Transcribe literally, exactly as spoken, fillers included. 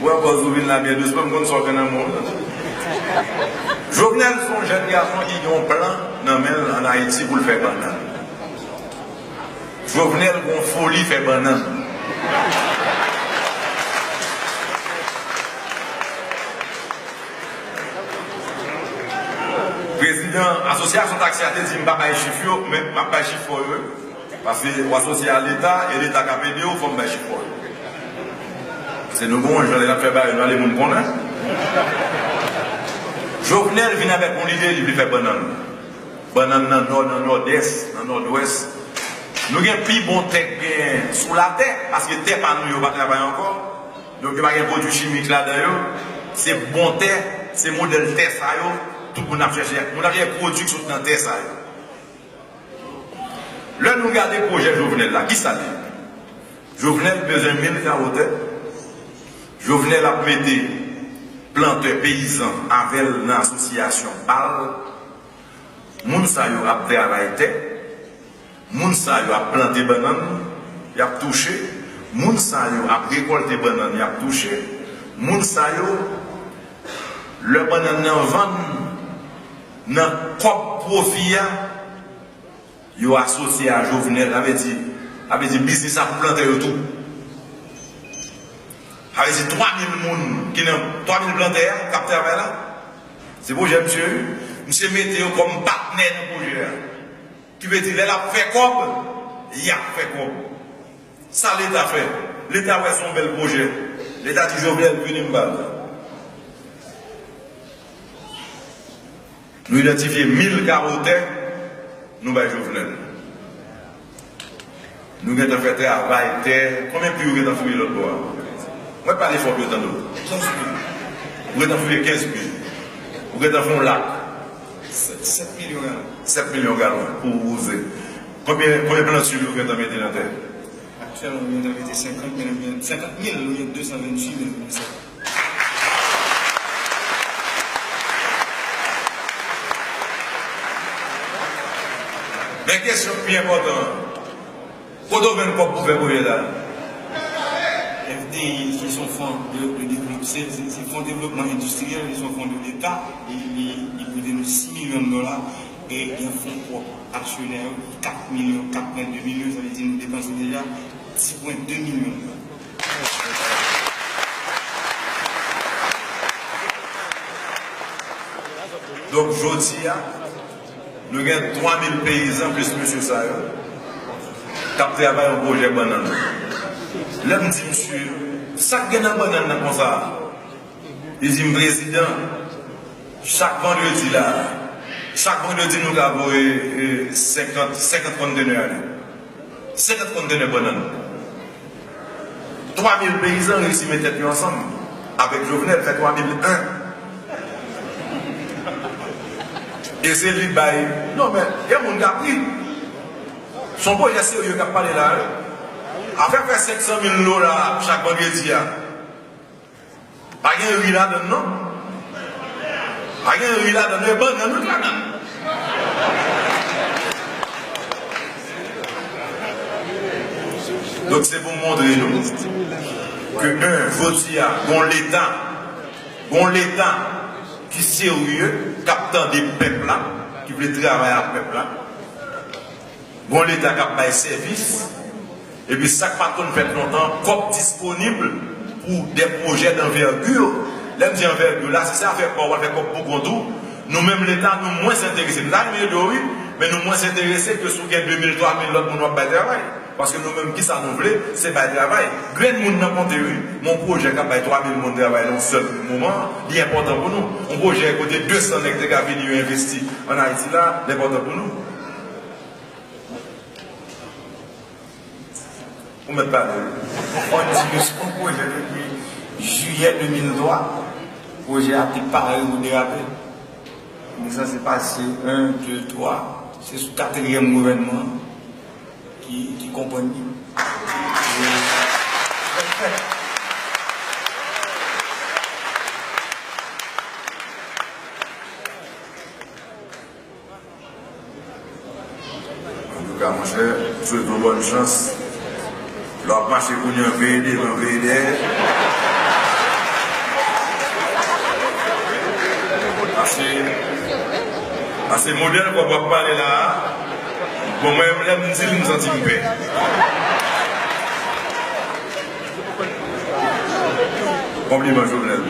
Ou wè kòz ou vin la byen dousman, m konn sa w gen nan men w. Jovenel se yon jèn gason ki gen yon plan nan men l ann Ayiti pou l fè bannann. Jovenel gen yon foli fè bannann. Prezidan asosyasyon taksi a te di m pa bay chif yo, men m ap bay chif fò yo. Paske w asosye a Leta, e Leta k ap ede w, fò m bay chif fò yo. Se nou gen yon jan lè n ap fè bagay, nou ale moun konnen. Jovenel vin avèk yon lide, li vle fè bannann. Bannann nan Nò, nan Nòdès, nan Nòdwès. Nou gen pi bon tè k genyen sou latè, paske tè pa nou yo pa travay ankò. Donk, yo pa gen pwodui chimik ladan yo. Se bon tè, se modèl tè sa yo, tout moun ap chèche. Moun ap chèche pwodui k sot nan tè sa yo. Lè nou gade pwojè Jovenel la, ki sa l ye? Jovenel bezwen mil kawo tè. Jovenel ap mete plantè peyizan avè l nan asosyasyon pa l. Moun sa yo ap travay tè. Moun sa yo ap plante bannann, y ap touche. Moun sa yo ap rekòlte bannann, y ap touche. Moun sa yo, lè bannann nan vann, nan kòb pwofi a, yo asosye a Jovenel, sa vle di, sa vle di biznis ap plantè yo tou. Sa vle di twa mil moun ki nan twa mil plantè a k ap travay la. Se pwojè misye, wi. Misye mete yo kòm patnè nan pwojè a. Ki vle di, lè l ap fè kòb, y ap fè kòb. Sa Leta fè? Leta wè se yon bèl pwojè. Leta di Jovenel vini m ba l. Nou idantifye mil kawo tè, nou bay Jovenel. Nou gentan fè travay tè. Konbyen pwi ou gentan fouye lòt bò a? Mwen pale fò pou yo tande w. Kenz pwi. Ou gentan fouye kenz pwi. Ou gentan fè yon lak. Sèt milyon galon. Sèt milyon galon pou wouze. Konbyen, konbyen planti ou gentan mete nan tè? Aktyèlman, nou gentan mete senkant mil, senkant mil, nou gen de san venntuit mil pou nou fè. Men kesyon ki pi enpòtan an, kote w jwenn kòb pou fè pwojè sa a? F D I, ki se yon fon de, de devlop-, se, se, se fon devlopman endistriyèl, se yon fon de Leta, li, li, li prete nou sis milyon dola, e gen fon pwòp aksyonè yo ki kat milyon, kat pwen de milyon, sa vle di nou depanse deja dis pwen de milyon dola. Donk, jodi a, nou gen twa mil peyizan plis mesye sa yo k ap travay yon pwojè bannann. Lè m di misye, sa k gen nan bannann nan konsa? Li di m, "Prezidan, chak vandredi la, chak vandredi nou ka voye, eh, senkant, senkant kontenè ale." Senkant kontenè bannann. Twa mil peyizan reyisi met tèt yo ansanm avèk Jovenel, fè twa mil en. E se li bay. Non, men, gen moun k ap ri. Se yon pwojè serye k ap pale la, wi. Afè fè senk san mil dola chak vandredi a. Pa gen ri ladann, non. Pa gen ri ladann, non, e bannann wi k ladann. Donk, se pou montre nou ke, en, jodi a, gon Leta, gon Leta ki serye, k ap tande pèp la, ki vle travay ak pèp la. Gon Leta k ap bay sèvis, epi sa k pa t konn fèt lontan, kòb disponib pou de pwojè danvègir. Lè m di anvègir la, si se afè pa w, w al fè kòb pou kont ou, nou menm Leta, nou mwens enterese. Nou ta renmen ede w, wi, men nou mwens enterese ke si w gen de mil, twa mil lòt moun w ap bay travay. Paske nou menm, kisa nou vle, se bay travay. Grenn moun nan konte, wi. Men yon pwojè k ap bay twa mil moun travay nan yon sèl moman, li enpòtan pou nou. Yon pwojè kote de san nèg te ka vini yo envesti ann Ayiti la, li enpòtan pou nou. Ou mèt pale, wi. Fò n di ke se yon pwojè depi jiyè de mil twa, pwojè a te pare pou derape. Li sanse pase en, de, twa, se sou katriyèm gouvènman ki, ki konprann li. Antouka, monchè, m swete w bòn chans. Lè w ap mache kounye an, veye devan, veye dèyè. Pase, pase modèl kòb w ap pale la a, bon, mwen menm, lè m di l, m santi m pè. Konpliman, Jovenel.